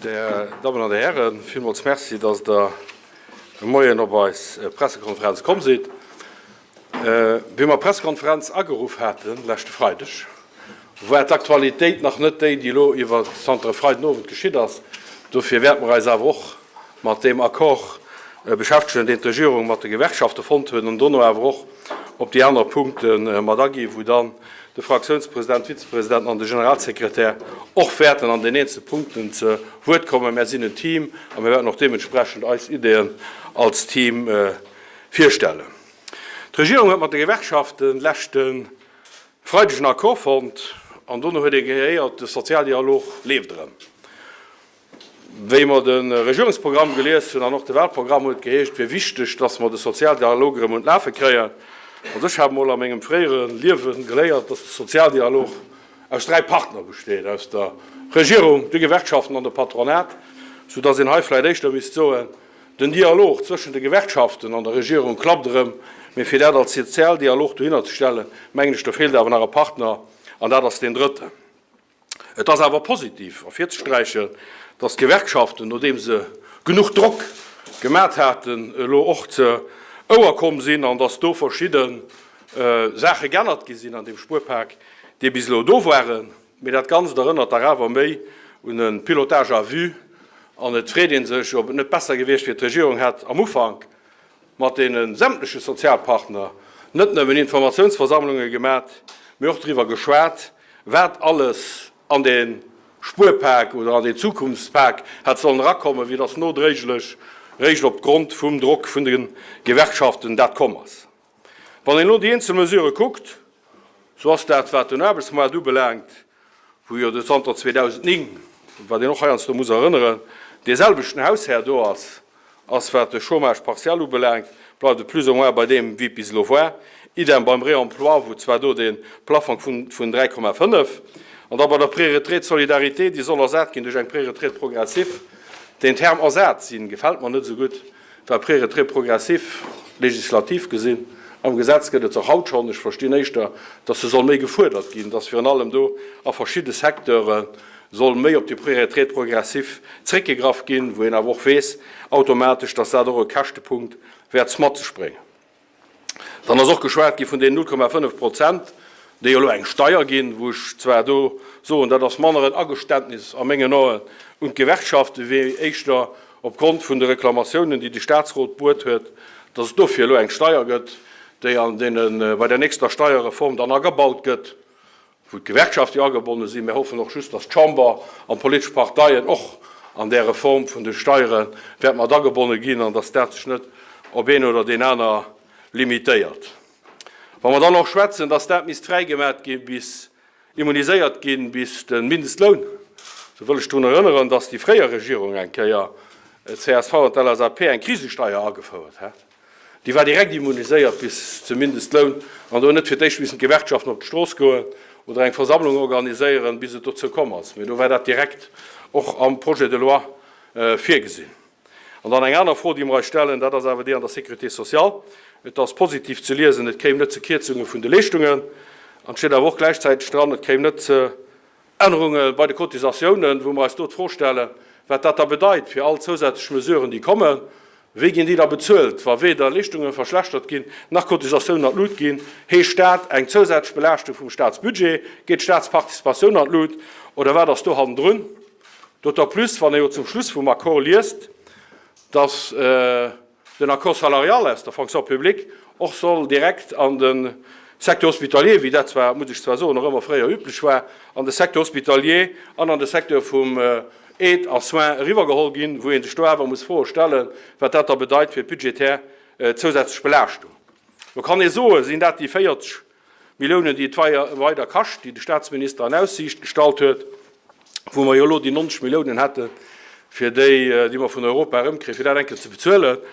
Där Dammen an Där Hären, villmools Merci, dass Der de Moien op eis Pressekonferenz komm sidd. Wéi mer d'Pressekonferenz ageruff haten leschte Freideg, war d'Aktualitéit nach net déi, déi elo iwwer zanter e Freiden Owend geschitt ass. Dofir wäerte mer eis awer och mat deem Accord beschäftegen, deen d'Regierung mat de Gewerkschafte fonnt huet, an dono awer och op déi aner Punkte mat aginn, wou dann de Fraktiounspresident, d'Vizepresidenten an de Generalsekretär och wäerten an den eenzele Punkten ze Wuert kommen. Mär sinn en Team a mir wäerten och deementsprechend eis Ideeën als Team virstellen. D'Regierung huet mat de Gewerkschaften leschte Freideg en Accord fonnt an dono huet ee gehéiert, de Sozialdialog leeft erëm. Wéi mer de Regierungsprogramm gelies hunn an och de Wahlprogramm, huet et geheescht, et wier wichteg, dass mer de Sozialdialog erëm un d'Lafe kréien. Also ech hat mol a mengem fréiere Liewe geléiert, dass de Sozialdialog aus 3 Partner besteet, aus der Regierung, de Gewerkschaften an dem Patronat, soudass een hei vläicht éischter misst soen, Den Dialog zwëschen de Gewerkschaften an der Regierung klappt erëm, mee fir dat als Sozialdialog dohinner ze stellen, mengen ech, do feelt awer nach e Partner, an dat ass deen drëtten. Et ass awer positiv ervirzesträichen, datt d'Gewerkschaften, nodeem se genuch Drock gemat haten, elo och ze Ouer komm sinn an datt do verschidde Saache g'ännert gi sinn an deem Spuerpak, déi bis elo do waren. Mee dat Ganzt erënnert dach awer méi un e Pilotage à vue an et freet ee sech, ob et net besser gewiescht wier, d'Regierung hätt am Ufank mat deene sämtleche Sozialpartner net nëmmen Informatiounsversammlunge gemat, mee och driwwer geschwat, wat alles an dee Spuerpak oder an deen Zukunftspak hätt sollen erakommen, wéi dass nodréiglech réischt op Grond vum Drock vun de Gewerkschaften dat komm ass. Wann een elo déi eenzel Mesurë kuckt, sou ass dat, wat den Aarbechtsmoart ubelaangt, wou jo zanter 2009, wat een och heiansdo muss erënneren, deeselwechten Haushär do ass, ass wat de Chômage partiel ubelaangt, bleift et plus ou moins bei deem, wéi et bis elo war. Idem beim Réemploi, wou zwar do de Plafong vun 3,5 an da bei der Préretraite solidarité, déi soll ersat ginn duerch eng Préretraite progressive. Deen Term ersat sinn gefält mer net esou gutt. Well Préretraite progressive, legislativ gesinn, am Gesetz gëtt et se och haut schonn. Ech verstinn éischter, dass se soll méi gefuerdert ginn, dass virun allem do a verschidde Secteure soll méi op déi Préretraite progressive zréckgegraff ginn, wou een awer och weess automatesch, dass dat och e Käschtepunkt wäert mat sech bréngen. Dann ass och geschwat gi vun deenen 0,5 Prozent, déi elo eng Steier ginn, wou ech zwar do soen, dat ass manner en Ageständnis a mengen Aen un d'Gewerkschaften, wéi éischter opgrond vun de Reklamatiounen, déi de Statsrot bruet huet, dass et dofir elo eng Steier gëtt, déi an deene bei der nächster Steierreform dann agebaut gëtt. wou d'Gewerkschafte jo agebonne sinn. Mir hoffen och just, dass d'Chamber an d'politesch Parteien och an där Reform vun de Steiere wäert mat agebonne ginn an dass dat sech net op een oder deen aner limitéiert. Wa mer dann och schwätzen, dass dat misst fräigemat gi bis immuniséiert ginn bis de Mindestloun, sou wëll ech drun erënneren, dass déi fréier Regierung eng Kéier, csv an d'LSAP, eng Krisesteier agefouert hat. Déi war direkt immuniséiert bis zum Mindestloun an do hunn net fir d'éischt missen d'Gewerkschaften op d'Strooss goen oder eng Versammlung organiséieren, bis et dozou komm ass, mee do war dat direkt och am Projet de loi virgesinn. An dann eng aner Fro, déi mer eis stellen, dat ass awer déi an der Sécurité sociale. Et ass positiv ze liesen, et kéim net zu Kierzunge vun de Leeschtungen an et steet awer och gläichzäiteg dran, et kéim net ze Ännerunge bei de Cotisatiounen, wou mer eis do d'Fro stellen, wat dat da bedeit fir all zousätzlech Mesuren, déi kommen. Wéi ginn déi da bezuelt, wa weder Leeschtunge verschlechtert ginn, nach Cotisatiounen an d'Lut ginn? Heescht dat eng zousätzlech Belaaschtung vum Staatsbudget? Geet d'Staatsparticipatioun an d'Lut oder wat ass do hannendrun? D'autant plus, wann ee jo zum Schluss vum Accord liest, dass den Accord salarial aus der Fonction publique och soll direkt an de Secteur hospitalier, wéi dat zwar, muss ech zwar soen, och ëmmer fréier üblech war, an de Secteur hospitalier an an de Secteur vum Aide a Soins eriwwergeholl ginn, wou ee sech do awer muss Froe stellen, wat dat da bedeit fir d'budgetär zousätzlech Belaaschtung. Lo kann ee soen, sinn dat déi 40 Milliounen, déi et weider kascht, déi de Statsminister an Aussiicht gestallt huet, wou mer jo elo déi 90 Milliounen hätten, fir déi, déi mer vun Europa erëmkréien, fir dat eng Kéier ze bezuelen.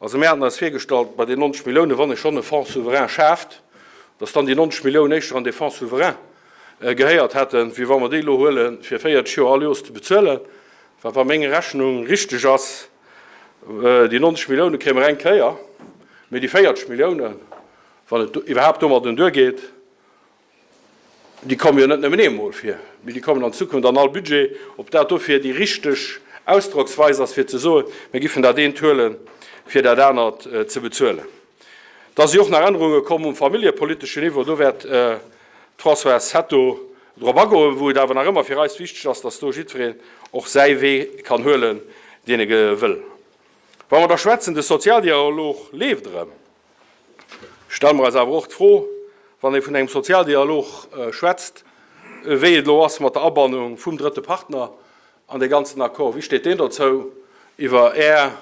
Also mir haten eis virgestallt, bei den 90 Milliounen, wann ee schonn e Fonds souverain schaaft, dass dann déi 90 Milliounen éischter an dee Fonds souverain gehéiert hätten, wéi wa mer déi elo huelen, fir 40 Joer all Joers ze bezuelen. Well wa meng Rechnung richteg ass, déi 90 Milliounen kréie mer eng Kéier, mee déi 40 Milliounen, wann et iwwerhaapt domadden duergeet, déi komme jo net nëmmen eemol vir, mee déi kommen an Zukunft an all Budget, ob dat dofir déi richteg Ausdrocksweis ass, fir ze soen, mir giffen dat eent huelen, fir dat anert ze bezuelen. Da si och nach Ännerunge komm um familljepoliteschen Niveau. Do wäert d'Françoise Hetto drop agoen, wou et awer nach ëmmer fir eis wichteg ass, dass do jiddwereen och säi Wee kann huelen, deen e wëll. Wa mer da schwätzen, de Sozialdialog leeft erëm, stelle mer eis awer och d'Fro, wann ee vun engem Sozialdialog schwätzt, wéi et elo ass mat der Abannung vum drëtte Partner an dee ganzen Accord. Wéi steet deen dozou? Iwwer Är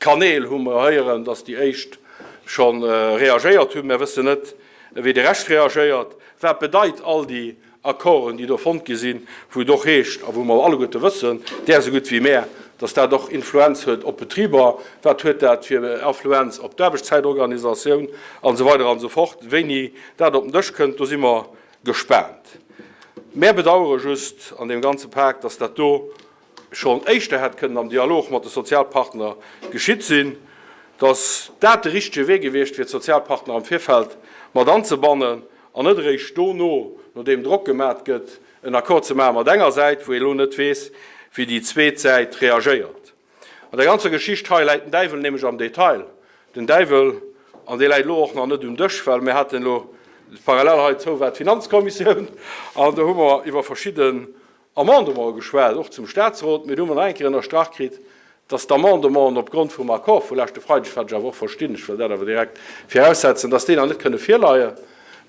Kanäl hu mer héieren, datt déi éischt scho reagéiert hunn. Mär wëssen net, wéi de Rescht reagéiert. Wat bedeit all déi Accorden, déi do fonnt gi sinn, wou et och heescht, a wou mer alleguerte wëssen, där esou gutt wéi mär, datt dat och Influenz huet op d'Betriber? Wat huet dat fir Influenz op d'Aarbechtszäitorganisatioun an esou weider an esou fort? Wéini dat op den Dësch kënnt, do si mer gespaant. Mär bedauere just an deem ganze Pak, datt dat do schonn éischter hätt kënnen am Dialog mat de Sozialpartner geschitt sinn, dass dat de richtege Wee gewiescht wier, d'Sozialpartner am Virfeld mat anzebannen an net eréischt dono, nodeem Drock gemat gëtt, en Accord ze maache mat enger Säit, wou ee lo net weess, wéi déi zweet Säit reagéiert. An der ganzer Geschicht hei läit den Däiwel nämlech am Detail. Den Däiwel, an dee läit elo och nach net um Dësch, well mir haten elo parallel heizou war d'Finanzkommissioun an do hu mer iwwer verschidden Amendementen geschwat, och zum Statsrot, mee do hu mer nach eng Kéier ënnerstrach kritt, dass d'Amendementen opgrond vum Accord vu leschte Freideg, wat ech awer och verstinn, ech wëll dat awer direkt viraussetzen, dass déi nach net kënne virleien,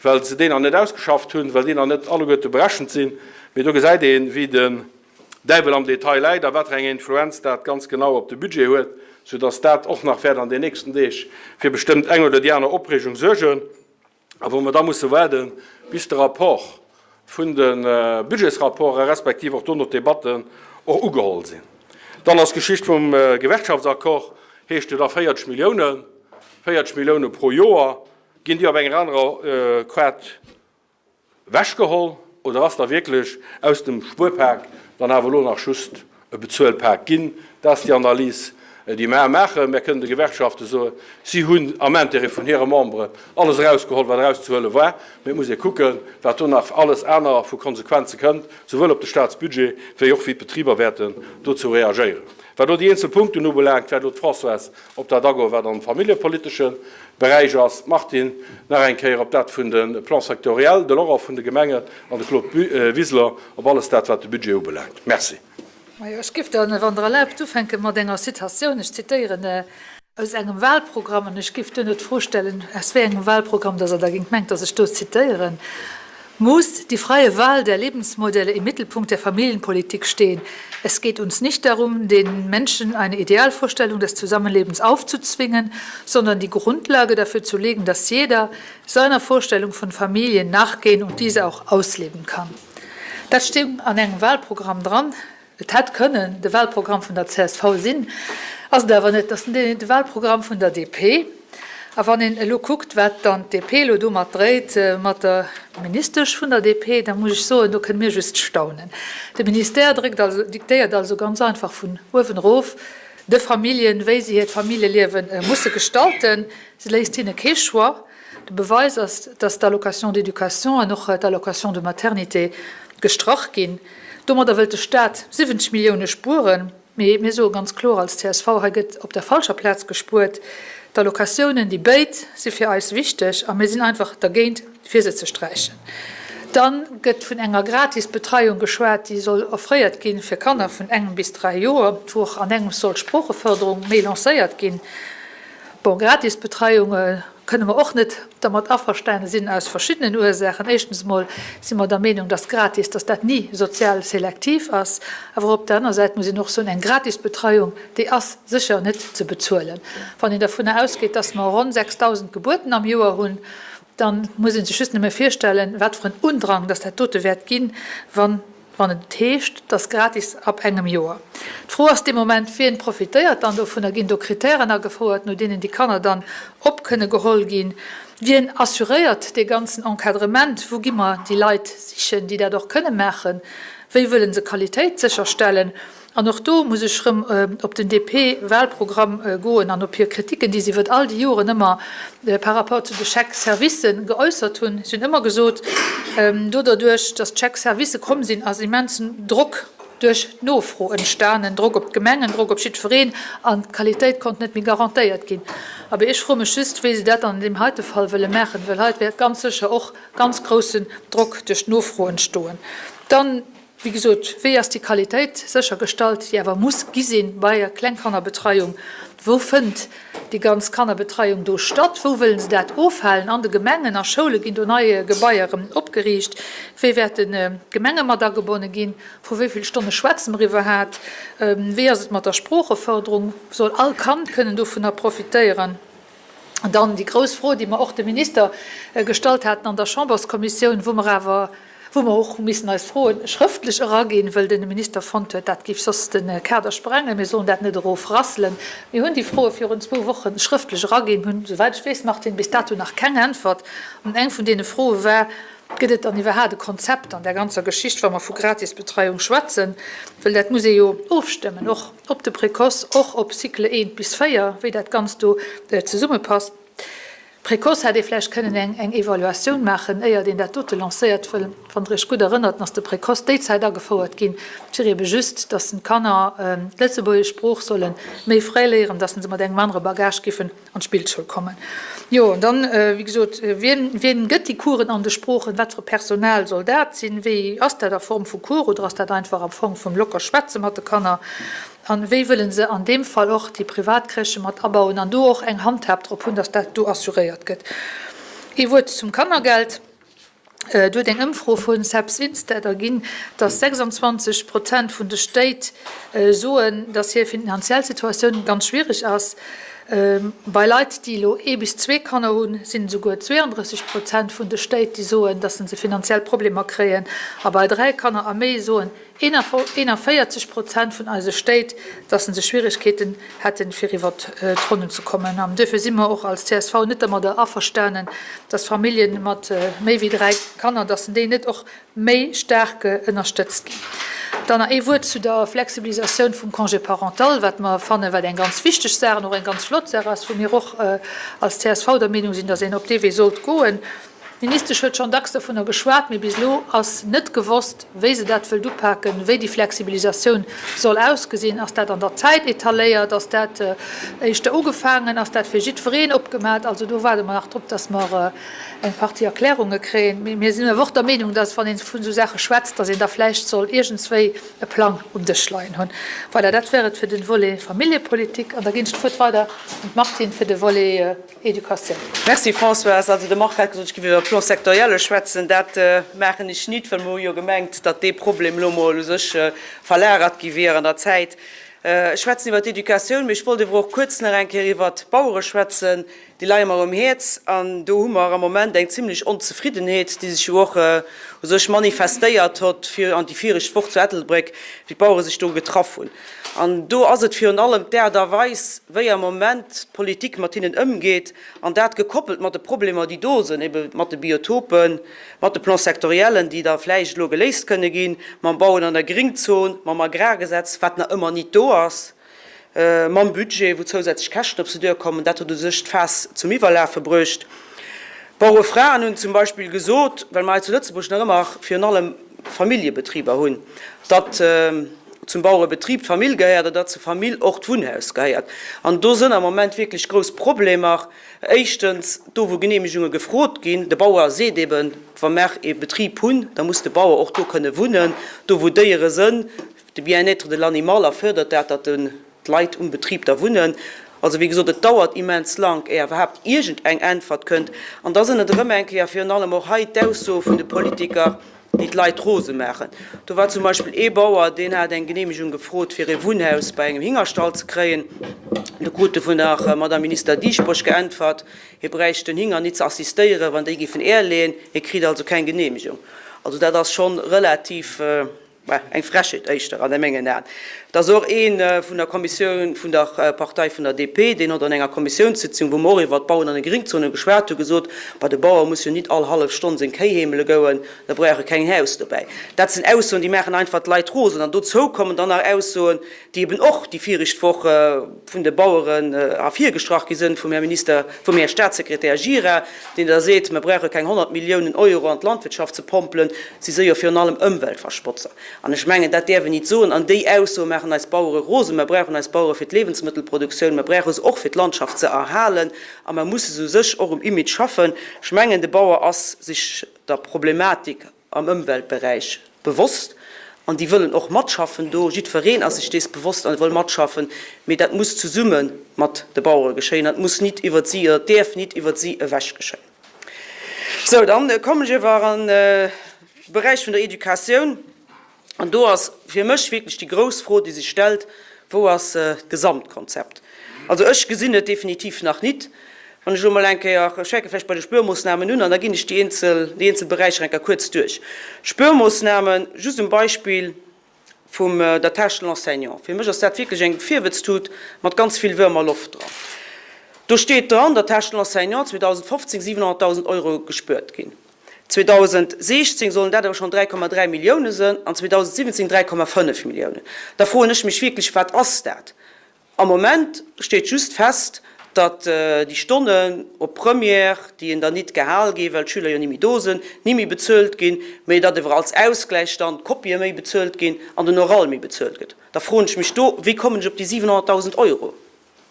well se déi nach net ausgeschafft hunn, well déi nach net alleguerte berechent sinn. Mee do gesäit een, wéi den Däiwel am Detail läit a wat fir eng Influenz dat ganz genau op de Budget huet, soudass dat och nach wäert an den nächsten Deeg fir bestëmmt eng oder déi aner Opreegung suergen. A wou mer da musse waarden, bis de Rapport vun de Budgetsrapporte respektiv och dono d'Debatten och ugeholl sinn. Dann ass d'Geschicht vum Gewerkschaftsaccord, heescht jo da 40 Milliounen, 40 Millioune pro Joer, ginn déi op enger anerer Quart Wechgeholl oder ass da wierklech aus dem Spuerpak dann awer elo nach just e Bezuelpak ginn? Dat ass déi Analys, déi mer maachen. Mer kënnen de Gewerkschafte soen, si hunn am Intérêt vun hire Memberen alles erausgeholl, wat erauszehuele war. Mee et muss ee kucken, wat do nach alles aner vu Konsequenze kënnt, souwuel op de Staatsbudget wéi och wéi d'Betriber wäerten dozou reagéieren. Wat elo déi eenzel Punkten ubelaangt, wäert elo d'Françoise op dat agoen, wat am familljepolitesche Beräich ass, d'Martine nach eng Kéier op dat vun de Plans sectoriels, de Laurent vun de Gemengen an de Claude Wiseler op alles dat, wat de Budget ubelaangt. Merci. Majo, ech giff dann, wann Der erlaabt, ufänke mat enger Citatioun. Ech zitéieren aus engem Wahlprogramm an ech giff duerno d'Fro stellen, aus wéi engem Wahlprogramm dass Der da géingt mengt, dass ech do zitéieren. Muss die freie Wahl der Lebensmodelle im Mittelpunkt der Familienpolitik stehen. Es geht uns nicht darum, den Menschen eine Idealvorstellung des Zusammenlebens aufzuzwingen, sondern die Grundlage dafür zu legen, dass jeder seiner Vorstellung von Familien nachgehen und diese auch ausleben kann. Dat stung an engem Wahlprogramm dran. Et hätt kënnen de Wahlprogramm vun der csv sinn, ass et awer net. Et ass de Wahlprogramm vun der DP. A wann een elo kuckt, wat dann d'DP elo domat dréit, mat der Ministesch vun der DP, da muss ech soen, do kënne mir just staunen. De Ministère dréckt also, diktéiert also ganz einfach vun uewen erof de Familljen, wéi se hiert Familljeliewe musse gestalten. Se léisst hinne kee Choix. De Beweis ass, dass d'Allocation d'éducation an och d'Allocation de maternité gestrach ginn. Domadder wëllt de Staat 70 Millioune spueren. Mee mir soe ganz kloer als csv, hei gëtt op der falscher Plaz gespuert. D'Allocatiounen, déi béid, si fir eis wichteg a mir sinn einfach dergéint, fir se ze sträichen. Da gëtt vun enger gratis Betreiung geschwat, déi soll offréiert gi fir Kanner vun engem bis 3 Joer, wou och an engems soll d'Sproochefërderung méi lancéiert ginn. Bon, gratis Betreiung kënne mer och net dermat averstane sinn, aus verschiddenen Ursaachen. Éischtens emol si mer der Meenung, dass gratis, dass dat ni sozial selektiv ass. Awer op der aner Säit muss een och soen, eng gratis Betreiung, déi ass sécher net ze bezuelen. Wann een dervunner ausgeet, dass mer ronn 6.000 Gebuerten am Joer hunn, da muss ee sech just nëmme virstellen, wat fir en Undrang dass dat dote wäert ginn, wann Wann et heescht, et ass gratis ab engem Joer. D'Fro ass dee Moment, Wien profitéiert dann dovunner? Ginn do Kritären agefouert, no deenen déi Kanner dann op kënne geholl ginn? Wien assuréiert dee ganzen Encadrement? Wou gi mer déi Leit sichen, déi dat och kënne maachen? Wéi wëlle se Qualitéit sécherstellen? An och do muss ech erëm op den DP-Wahlprogramm goen an op hir Kritiken, déi se iwwert all déi Joren ëmmer par rapport zu de Chèques-servicen geäussert hunn. Si hunn ëmmer gesot, do derduerch, datt d'Chèques-servicë komm sinn, ass immensen Drock. Duerch d'Nofro entstanen Drock op d'Gemengen, Drock op jiddwereen, an d'Qualitéit konnt net méi garantéiert ginn. Abee, ech froe mech just, wéi se dat an deem heite Fall wëlle maachen, well hei wäert ganz sécher och ganz groussen Drock duerch d'Nofro entstoen. Dann, wéi gesot, wéi ass déi Qualitéit séchergestallt, déi awer muss gi sinn bei der Klengkannerbetreiung? Wou fënnt déi ganz Kannerbetreiung do statt? Wou wëllen se dat ofhalen? An de Gemengen, a Schoule ginn do nei Gebaier erëm opgeriicht. Wéi wäerten d'Gemenge mat agebonne ginn? Vu wéi vill Stonne schwätze mer iwwerhaat? Wéi ass et mat der Sproochefërderung? Soll all Kand kënnen dovunner profitéieren? An dann déi grouss Fro, déi mer och dem Minister gestallt haten an der Chamberskommissioun, wou mer awer, wou mer och hu missen eis Froe schrëftlech eraginn, wëll de Minister fonnt huet, dat géif soss de Kader sprengen, mir sollen dat net erofrasselen. Mir hunn déi Froe virun zwou Woche schrëftlech eraginn, hunn, souwäit ech weess, Martine, bis dato nach keng Äntwert. An eng vun deene Froe war, Gëtt et dann iwwerhaat e Konzept an där ganzer Geschicht, wa mer vu Gratisbetreiung schwätzen? Well dat muss ee jo ofstëmmen, och op de Précoce, och op Cycle I bis IV, wéi dat Ganzt do zesummepasst. Précoce hätt ee vläicht kënnen eng eng Evaluatioun maachen, éiert een dat dote lancéiert, well wann Der Iech gutt erënnert, ass de Précoce déi Zäit agefouert ginn, fir eebe just, dass d'Kanner d'lëtzebuergesch Sprooch solle méi fréi léieren, dass se mat engem anere Bagage giffen an d'Spillschoul kommen. Jo, an dann, wéi gesot, wien, wien gëtt déi Coursen an de Sproochen? Wat fir e Personal soll dat sinn? Wéi ass dat a Form vu Cours oder ass dat einfach a Form vum locker Schwätze mat de Kanner? An wéi wëlle se an deem Fall och déi privat Crèchë mat abauen an do och eng Handhab drop hunn, dass dat do assuréiert gëtt? Ee Wuert zum Kannergeld. Et huet eng Ëmfro vu CEPS Instat erginn, datt 26 Prozent vun de Stéit soen, datt hir finanziell Situatioun ganz schwiereg ass. Bei Leit, déi elo ee bis zwee Kanner hunn, sinn et esouguer 32 Prozent vun de Stéit, déi soen, datt se finanziell Problemer kréien. A bei dräi Kanner a méi soen 41 Prozent vun eise Stéit, dass se Schwierigkeeten hätten, fir iwwert d'Ronnen ze kommen. An duerfir si mer och als csv net dermadder averstanen, dass Famillje mat méi wéi dräi Kanner, dass déi net och méi staark ënnerstëtzt ginn. Dann nach ee Wuert zu der Flexibilisatioun vum Congé parental, wat mer fannen, wat eng ganz wichteg Saach an och eng ganz flott Saach ass, wou mir och als csv der Meenung sinn, dass een op dee Wee sollt goen. D'Ministesch huet schonn dacks dovunner geschwat, mee bis elo ass net gewosst, wéi se dat wëllt upaken, wéi déi Flexibilisatioun soll ausgesinn. Ass dat an der Zäit etaléiert? Ass dat éischter ugefaangen? Ass dat fir jiddwereen opgemat? Also do waarde mer nach drop, datt mer eng Partie Erklärunge kréien. Mee mir sinn awer och der Meenung, datt, wann ee vun esou Saache schwätzt, datt een da vläicht soll iergendswéi e Plang um Dësch leien hunn. Voilà, dat wär et fir de Volet Familljepolitik. An da ginn ech d'Wuert weider un d'Martine fir de Volet. Educatioun. Merci Françoise. Also de Marc hat gesot, ech géif iwwer Plan sectorielle schwätzen. Dat maachen ech nit, well mer hu jo gemengt, datt dee Problem elo mol u sech verlagert gi wier an der Zäit. Ech schwätzen iwwer d'Educatioun, mee ech wollt ewer och kuerz nach eng Kéier iwwert d'Bauere schwätzen. Déi leie mer um Häerz an do hu mer am Moment eng zimlech Onzefriddenheet, déi sech jo och u sech manifestéiert hott fir an déi viregt Woch zu Ettelbréck, wéi d'Bauere sech do getraff hunn. An do ass et virun allem d'Aart a Weis, wéi am Moment d'Politik mat hinnen ëmgeet, an dat gekoppelt mat de Problemer, déi do sinn, ebe mat de Biotopen, mat de Plans sectoriellen, déi da vläicht elo geléist kënne ginn, mam Bauen an der Gringzon, mam Agrargesetz, wat nach ëmmer nit do ass, mam Budget, wou zousätzlech Käschten op se duerkommen. Dat huet u sech d'Faass zum Iwwerlafe bruecht. D'Bauerefraen hunn zum Beispill gesot, well mer hei zu Lëtzebuerg nach ëmmer virun allem Familljebetriber hunn, datt zum Bauerebetrib d'Famill gehéiert an datt zur Famill och d'Wunnhaus gehéiert. An do sënn am Moment wierklech grouss Problemer. Éischtens do, wou Genehmegunge gefrot ginn. De Bauer seet eben, wa mer ee Betrib hunn, da muss de Bauer och do kënne wunnen. Do, wou Déiere sënn, de Bien-être de l'animal erfërdert dat, datt de d'Leit um Betrib da wunnen. Also wéi gesot, et dauert immens lank, éier iwwerhaapt iergend eng Äntwert kënnt. An da sënn et erëm eng Kéier virun allem och hei d'Aussoe vun de Politiker, déi d'Leit rose maachen. Do war zum Beispill ee Bauer, deen hat eng Genehmegung gefrot, fir ee Wunnhaus bei engem Hingerstall ze kréien. Do krut e vun der Madame Minister Dieschbourg geäntwert, hie bräicht den Hinger nit ze assistéieren, wann déi géifen Äer leeën. Hie kritt also keng Genehmegung. Also dat ass schonn relativ. Bah, eng Frechheet éischter an mengen Aen. Et ass och ee vun der Kommissioun vun der Partei vun der DP, deen hott an enger Kommissiounssitzung, wou mer och iwwert d'Bauen an de Gringzonen geschwat hu, gesot, Bah, de Bauer muss jo nit all hallef Stonn seng Kéi heemele gouen, da brauch e keng Haus dobäi. Dat sinn Aussoen, déi maachen einfach d'Leit rosen. An dozou kommen dann nach Aussoen, déi eben och déi viregt Woch vun de Baueren ervirgestrach gi sinn, vum Här Minister, vum Här Statssekretär Gira, deen da seet, mer brauche keng 100 Milliounen Euro an d'Landwirtschaft ze pompelen, si si jo virun allem Ëmweltverschmotzer. An ech mengen, dat däerf een nit soen. An déi Aussoe maachen eis Bauere rosen. Mer brauchen eis Bauere fir d'Lewensmëttelproduktioun, mer brauche se och fir d'Landschaft ze erhalen a mer musse se u sech och um Image schaffen. Ech mengen, de Bauer ass sech der Problematik am Ëmweltberäich bewosst an déi wëllen och matschaffen do. Jiddwereen ass sech dees bewosst an wëll matschaffen, mee dat muss zesumme mat de Bauere geschéien an et muss nit iwwert si oder et däerf nit iwwert si ewech geschéien. Sou, dann kommen ech ewer an de Beräich vun der Educatioun an do ass fir mech wierklech déi grouss Fro, déi sech stellt, Wou ass d'Gesamtkonzept? Also ech gesinn et definitiv nach nit. Wann ech elo mol eng Kéier, ech fänke vläicht bei de Spuermoossnamen un an da ginn ech déi eenzel, déi eenzel Beräicher eng Kéier kuerz duerch. Spuermoossnamen, just um Beispill vum der Tâche de l'enseignant. Fir mech ass dat wierklech eng Virwëtztut mat ganz vill wërmer Loft dran. Do steet dran, datt Tâche de l'enseignant 2015 700.000 Euro gespuert ginn. 2016 sollen dat awer schonn 3,3 Millioune sënn an 2017 3,5 Milliounen. Da froen ech mech wierklech, Wat ass dat? Am Moment steet just fest, datt déi Stonnen op Première, déi een dann nit gehal ginn, well d'Schüler jo ni méi do sinn, ni méi bezuelt ginn, mee datt ewer als Ausgläich dann d'Kopië méi bezuelt ginn an den Oral méi bezuelt gëtt. Da froen ech mech do, Wéi kommen ech op déi 700.000 Euro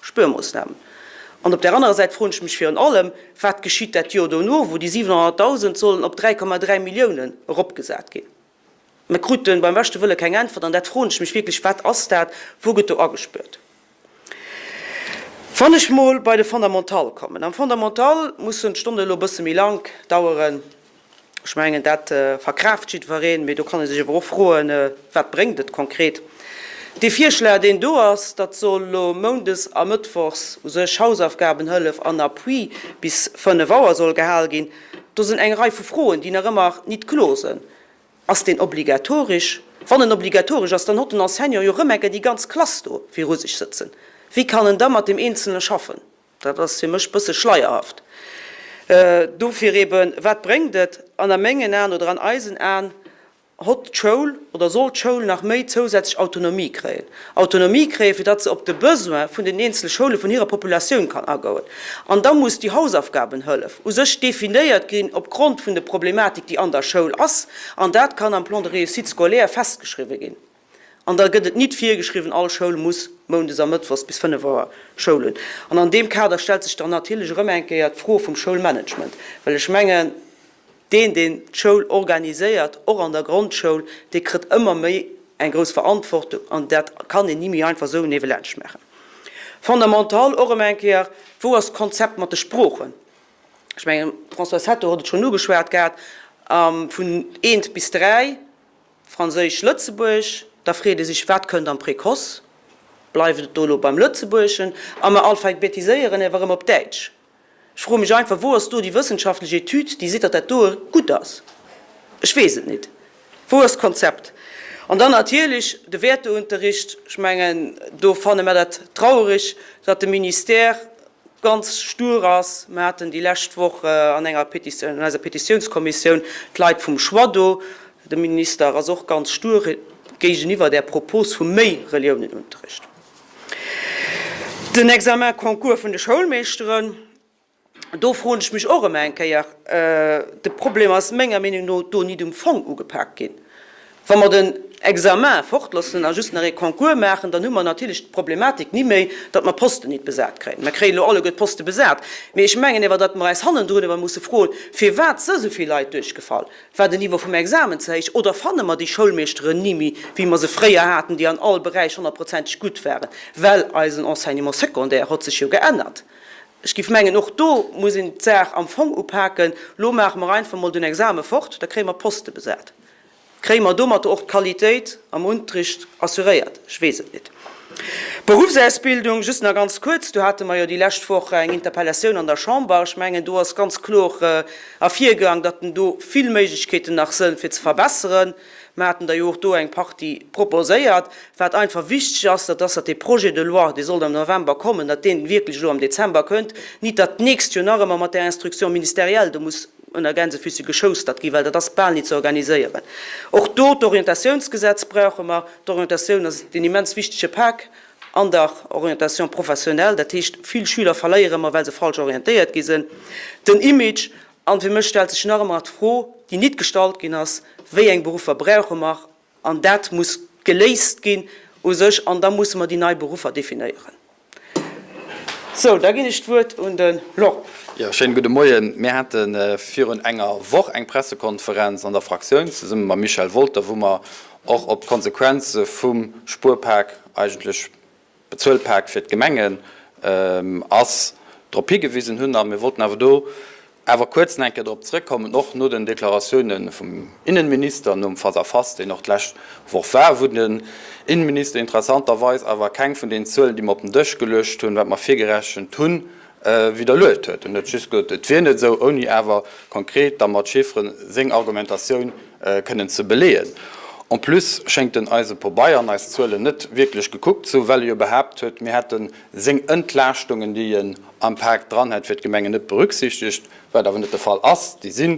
Spuermoossnamen? An op där anerer Säit froen ech mech virun allem, Wat geschitt dat Joer dono, wou déi 700.000 sollen op 3,3 Milliounen eropgesat ginn? Mer kruten beim beschte Wëlle keng Äntwert an dat froen ech mech wierklech, Wat ass dat? Wou gëtt do agespuert? Wann ech mol bei de Fondamental kommen, Am Fondamental mussen d'Stonne elo e bësse méi lank daueren. Ech mengen, dat verkraaft jiddwereen, mee do kann ee sech awer och froen, Wat bréngt et konkret? Dee Virschlag, deen do ass, datt soll elo moundes a mëttwochs u sech Hausaufgabenhëllef an Appui bis 5 Auer soll gehal ginn, do sinn eng Rei vu Froen, déi nach ëmmer nit kloer sinn. Ass deen obligatoresch? Wann en obligatoresch ass, dann hott den Enseignant jo rëm eng Kéier déi ganz Klass do viru sech sëtzen. Wéi kann en da mat deem Eenzelne schaffen? Dat ass fir mech bësse schleierhaft. Dofir eben, wat bréngt et? An a mengen Aen oder an eisen Aen hott d'Schoul oder soll d'Schoul nach méi zousätzlech Autonomie kréien. Autonomie kréien, fir datt se op de Besoin vun den eenzele Schoule vun hirer Populatioun kann agoen. An da muss déi Hausaufgabenhëllef u sech definéiert ginn opgrond vun de Problematik, déi an der Schoul ass. An dat kann am Plan de réussite scolaire festgeschriwwen ginn. An da gëtt et nit virgeschriwwen, all Schoul muss moundes a mëttwochs bis 5 Auer Schoul hunn. An an deem Kader stellt sech dann natierlech erëm eng Kéier d'Fro vum Schoulmanagement, well ech mengen, Deen, deen d'Schoul organiséiert, och an der Grondschoul, dee kritt ëmmer méi eng grouss Verantwortung an dat kann een ni méi einfach esou niewelaanscht maachen. Fondamental och erëm eng Kéier, Wou ass d'Konzept mat de Sproochen? Ech mengen, d'Françoise Hetto huet et schonn ugeschwat gehat, vun eent bis dräi, Franséisch, Lëtzebuergesch, da freet ee sech, wat kënnt am Précoce? Bleift et do elo beim Lëtzebuergeschen a mer alphabetiséieren ewer erëm op Däitsch? Ech froe mech einfach, wou ass do déi wëssenschaftlech Etüd, déi seet, datt dat doe gutt ass? Ech weess et nit. Wou ass d'Konzept? An dann natierlech de Wäerteunterricht. Ech mengen, do fanne mer dat trauereg, datt de Ministère ganz stur ass. Mer haten déi lescht Woch an enger Petitioun, an eiser Petitiounskommissioun d'Leit vum Choix do. De Minister ass och ganz stur géigeniwwer där Propos vu méi Reliounenunterricht. Den Examen concours vun de Schoulmeeschteren, do froen ech mech och ëmmer eng Kéier, de Problem ass menger Meenung no do nit um Fong ugepaakt ginn. Wa mer den Examen fortloossen a just nach ee Concours maachen, dann hu mer natierlech d'Problematik ni méi, datt mer d'Posten nit besat kréien. Mer kréien elo alleguer d'Poste besat, mee ech mengen ewer, datt mer eis hannendrun ewer musse froen, firwat se esou vill Leit duerchgefall. War den Niveau vum Examen ze héich oder fanne mer déi Schoulmeeschteren ni méi, wéi mer se fréier haten, déi an all Beräich honnertprozenteg gutt waren? Well eisen Enseignement secondaire hott sech jo geännert. Ech giff mengen, och do muss een d'Saach am Fong upaken. Lo maache mer einfach mol den Exame fort, da kréie mer d'Poste besat. Kréie mer domatter och d'Qualitéit am Unterricht assuréiert? Ech weess et nit. D'Beruffsausbildung, just nach ganz kuerz, do hate mer jo déi lescht Woch eng Interpellatioun an der Chamber. Ech mengen, do ass ganz kloer ervirgaang, datt en do vill Méiglechkeeten nach sënn, fir ze verbesseren. Mer haten der jo och do eng Partie proposéiert. Wat einfach wichteg ass, dat ass, datt dee Projet de loi, dee sollt am November kommen, datt dee wierklech elo am Dezember kënnt, nit datt d'nächst Joer nach ëmmer mat där Instruction ministérielle do muss ënner Gänsefüße geschoustert ginn, well dat ass bal nit ze organiséieren. Och do, d'Orientatiounsgesetz brauche mer. D'Orientatioun ass deen immens wichtege Pak an der Orientation professionnelle. Dat heescht, vill Schüler verléiere mer, well se falsch orientéiert gi sinn. Den Image An fir mech stellt sech nach ëmmer d'Fro, déi nit gestallt ginn ass, Wéi eng Beruffer brauche mer? An dat muss geléist ginn u sech. An da musse mer déi nei Beruffer definéieren. Sou, da ginn ech d'Wuert un de Laurent. Jo, schéine gudde Moien. Mir hate virun enger Woch eng Pressekonferenz an der Fraktioun zesumme mam Michel Wolter, wou mer och op d'Konsequenze vum Spuerpak, eigentlech Bezuelpak fir d'Gemengen ass, drop higewisen hunn. A mir wollten awer do awer kuerz nach eng Kéier drop zrëckkommen, och no den Deklaratioune vum Innenminister nom Face-à-face, deen och d'lescht Woch war, wou den Innenminister interessanterweis awer keng vun den Zuelen, déi mer op den Dësch geluecht hunn, wat mer virgerechent hunn, widderluet huet. En huet just gesot, et wier net esou, ouni awer konkret da mat Chiffren seng Argumentatioun kënnen ze beleeën. En plus schéngt en eise Pobeier an eis Zuelen net wierklech gekuckt ze hunn, well e jo behaapt huet, mir hätte seng Entlaaschtungen, déi en am Pak dran hätt, fir d'Gemengen net berücksichtegt, wat awer net de Fall ass. Déi si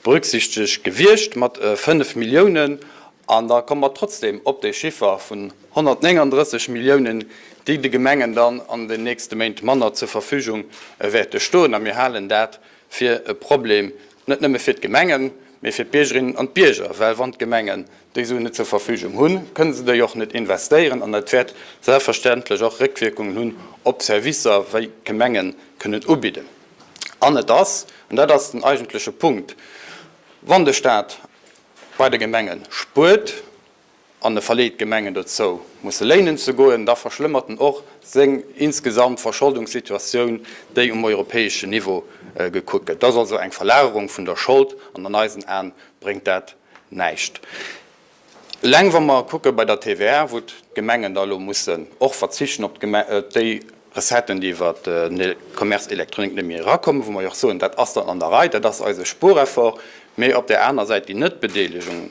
berücksichtegt gewiescht mat 5 Milliounen. An da komme mer trotzdem op dee Chiffer vun 139 Milliounen, déi de Gemengen dann an den nächste Méint manner zur Verfügung wäerte stoen. A mir halen dat fir e Problem, net nëmme fir d'Gemengen, mee fir d'Biergerinnen an d'Bierger, well wann d'Gemengen déi Suen net zur Verfügung hunn, kënne se déi och net investéieren. An dat wäert selbstverständlech och Réckwierkungen hunn op Servicer, wéi d'Gemenge kënnen ubidden. An et ass, an dat ass den eigentleche Punkt, wann de Stat bei de Gemenge spuert an e verleet d'Gemengen dozou, musse léinen ze goen, da verschlëmmert en och seng insgesamt Verscholdungssituatioun, déi um europäeschen Niveau gekuckt gëtt. Dat ass also eng Verlagerung vun der Schold an an eisen Aen bréngt dat näischt. Eleng wa mer kucke bei der TVA, wou d'Gemengen da elo mussen och verzichten op déi Recetten, déi iwwer de Commerce électronique net méi erakommen, wou mer jo och soen, dat ass dann an der Rei, dat ass eise Spuereffort, mee op där aner Säit déi Netbedeelegung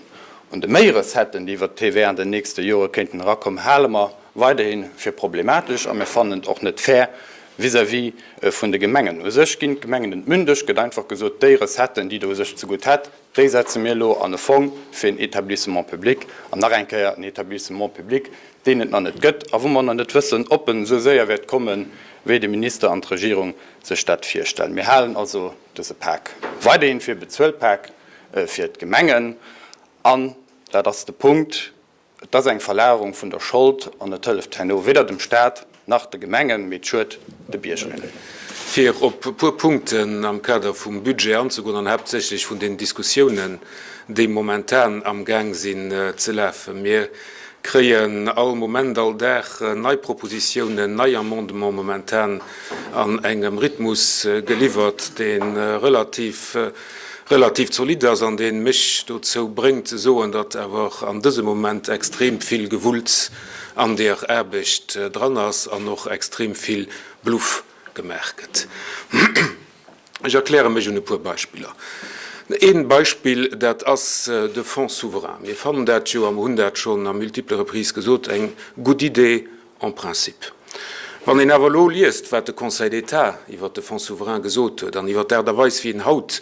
un de Méi-Recetten, déi iwwer d'TVA an den nächste Jore kéinten erakommen, hale mer weiderhi fir problematesch a mir fannen et och net fair vis-à-vis vun de Gemengen. U sech ginn d'Gemengen entmündegt, gëtt einfach gesot, déi Recetten, déi Der u sech zegutt hätt, Déi setze mir elo an e Fong fir en Établissement public, an nach eng Kéier en Établissement public, deen et nach net gëtt a wou mer nach net wëssen, ob en esou séier wäert kommen, wéi de Minister an d'Regierung sech dat virstellen. Mir halen also dëse Pak weiderhin fir e Bezuelpak fir d'Gemengen. An dat ass de Punkt, Et ass eng Verlagerung vun der Schold an et hëlleft herno weder dem Staat nach de Gemengen, mee et schued de Biergerinnen. Fir op e puer Punkten am Kader vum Budget anzegoen an haaptsächlech vun den Diskussiounen, déi momentan amgaang sinn ze lafen. Mir kréien all Moment, all Dag nei Propositiounen, nei Amendements momentan an engem Rhythmus geliwwert, dee relativ relativ zolidd ass an dee mech dozou bréngt ze soen, datt awer an dësem Moment extrem vill Gewulls an deer Aarbecht dran ass an och extrem vill Bluff gemaach gëtt. Ech erkläre mech un e puer Beispiller. Ee Beispill, dat ass de Fonds souverain. Mir fannen dat jo, a mer hunn dat schonn à multiples reprises gesot, eng gutt Idee, En principe. Wann een awer elo liest, wat de Conseil d'État iwwert de Fonds souverain gesot huet an iwwert d'Aart a Weis, wéi en haut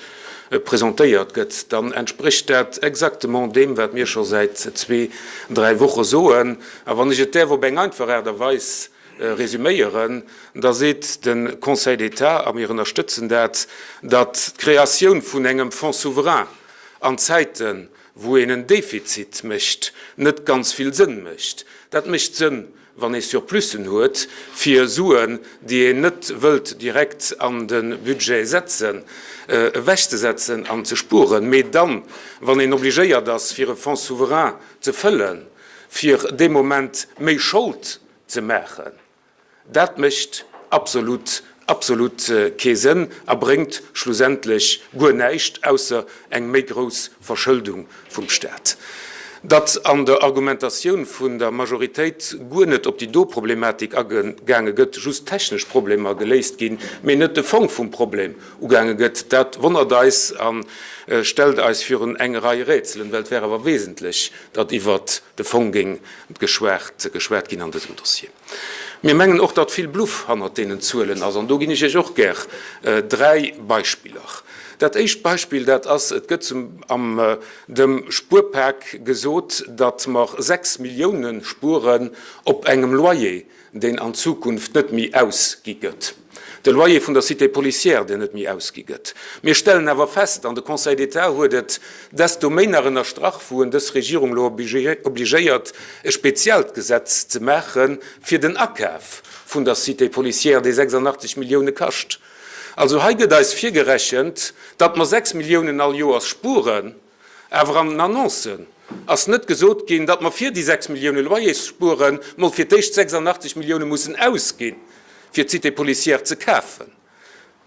presentéiert gëtt, dann entsprécht dat exactement deem, wat mir scho säit zwee, dräi Woche soen. A wann ech et däerf op eng einfach Aart a Weis resüméieren, da seet de Conseil d'État, a mir ënnerstëtzen dat, datt d'Kreatioun vun engem Fonds souverain an Zäiten, wou een en Defizit mécht, net ganz vill Sënn mécht. Dat mécht Sënn, wann ee Surplussen huet, fir Suen, déi een net wëllt direkt an de Budget setzen, ewechzesetzen an ze spueren. Mee dann, wann een obligéiert ass, fir e Fonds souverain ze fëllen, fir dee Moment méi Schold ze maachen, Dat mécht absolut, absolut kee Sënn a bréngt schlussendlech guer näischt, ausser eng méi grouss Verschëldung vum Staat. Datt an der Argumentatioun vun der Majoritéit guer net op déi do Problematik agaange gëtt, just technesch Problemer geléist ginn, mee net de Fong vum Problem ugaange gëtt, dat wonnert eis a stellt eis virun eng Rei Rätselen, well et wär awer wesentlech, datt iwwert de Fong géing geschwat ginn an dësem Dossier. Mir mengen och, datt vill Bluff hannert deenen Zuelen ass, an do ginn ech Iech och gär dräi Beispiller. Dat éischt Beispill, dat ass, Et gëtt am dem Spuerpak gesot, datt mer 6 Millioune spueren op engem Loyer, deen an Zukunft net méi ausgi gëtt, de Loyer vun der Cité policière, deen net méi ausgi gëtt. Mir stellen awer fest, an de Conseil d'État huet et desto méi nach ënnerstrach, wou en dës Regierung elo obligéiert, e speziellt Gesetz ze maache fir den Akaf vun der Cité policière, dee 86 Millioune kascht. Also hei gëtt eis virgerechent, datt mer 6 Milliounen all Joers spueren, awer an den Annoncen ass net gesot ginn, datt mer fir déi 6 Millioune Loyers spueren, mol fir d'éischt 86 Millioune mussen ausginn, fir d'Cité policière ze kafen.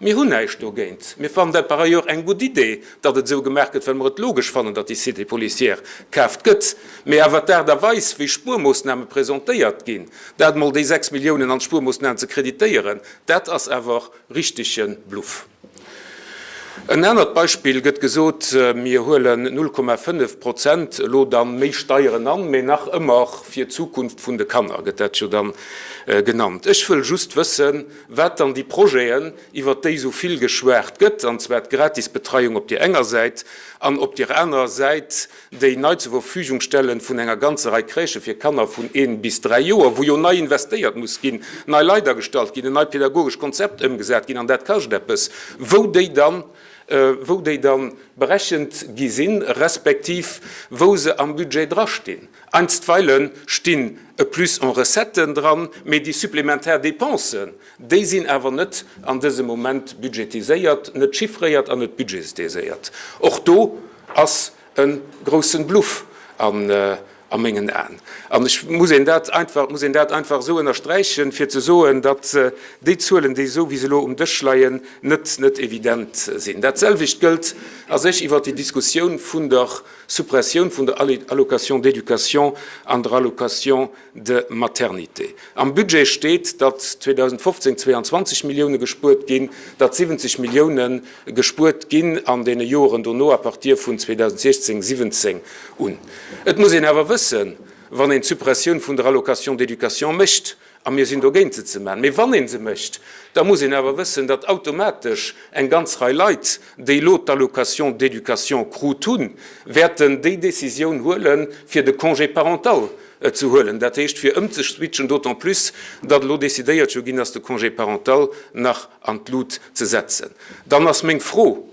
Mir hunn näischt dogéint. Mir fannen dat par ailleurs eng gutt Idee, datt et esou gemaach gëtt, well mer et logesch fannen, datt déi Cité policière kaaft gëtt. Mee awer d'Aart a Weis, wéi Spuermoossname presentéiert ginn, dat mol déi 6 Milliounen an d'Spuermoossnamen ze kreditéieren, dat ass awer richtege Bluff. En anert Beispill gëtt gesot, Mir huelen 0,5 Prozent elo dann méi Steieren an, mee nach ëmmer fir d'Zukunft vun de Kanner, gëtt dat jo dann genannt. Ech wëll just wëssen, wat dann déi Projeten, iwwert déi esou vill geschwat gëtt, an zwar d'Gratisbetreiung op deer enger Säit an op deer anerer Säit déi nei zur Verfügung stellen vun enger ganzer Rei Crèchë fir Kanner vun een bis 3 Joer, wou jo nei investéiert muss ginn, nei Leit agestallt ginn, en neit pedagogescht Konzept ëmgesat ginn, an dat kascht eppes, wou déi dann, wou déi dann berechent gi sinn, respektiv wou se am Budget drastinn. Einstweilen stinn e Plus en recettes dran, mee déi supplementär Dépensen, déi sinn awer net an dësem Moment budgetiséiert, net chiffréiert an net budgetiséiert. Och do ass e groussen Bluff a mengen Aen. An ech muss een dat einfach, muss een dat einfach esou ënnersträichen, fir ze soen, datt déi Zuelen, déi esou wéi se elo um Dësch leien, net, net evident sinn. Dat selwecht gëllt a sech iwwert déi Diskussioun vun der Suppressioun vun der Allocation d'éducation an der Allocation de maternité. Am Budget steet, datt 2015 22 Millioune gespuert ginn, datt 70 Millioune gespuert ginn an deene Joren dono, à partir vun 2016, 17 un. Et muss een awer wëssen, wann een d'Suppressioun vun der Allocation d'éducation mécht, a mir sinn dogéint se ze maachen, mee wann ee se mécht, da muss een awer wëssen, datt automatesch eng ganz Rei Leit, déi elo d'Allocation d'éducation krut hunn, wäerten déi Décisioun huelen, fir de Congé parental ze huelen, dat heescht fir ëmzeswitchen, d'autant plus, datt elo décidéiert jo ginn ass, de Congé parental nach an d'Lut ze setzen. Dann ass meng Fro,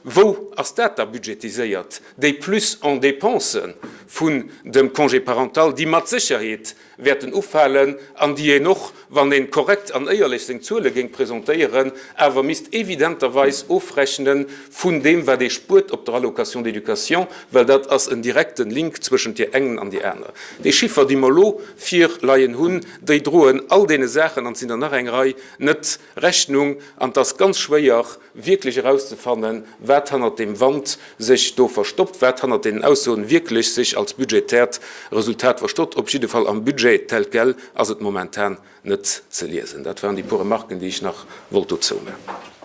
Wou ass dat da budgetiséiert, déi Plus en dépenses vun dem Congé parental, déi mat Sécherheet wäerten ufalen an déi een och, wann ee korrekt an éierlech seng Zuele géing presentéieren, awer misst evidenterweis ofrechne vun deem, wat ee spuert op der Allocation d'éducation, well dat ass en direkten Link zwëschent deer engen an deer aner. Déi Chiffer, déi mer elo virleien hunn, déi droen all deene Saachen, an et sinn der nach eng Rei, net Rechnung. An et ass ganz schwéier, wierklech erauszefannen, wat hannert deem Wand sech do verstoppt, wat hannert deenen Aussoen wierklech sech als budgetäert Resultat verstoppt. Op jidde Fall am Budget tel quel ass et momentan net ze liesen. Dat waren déi puer Remarken, déi ech nach wollt dozou maachen.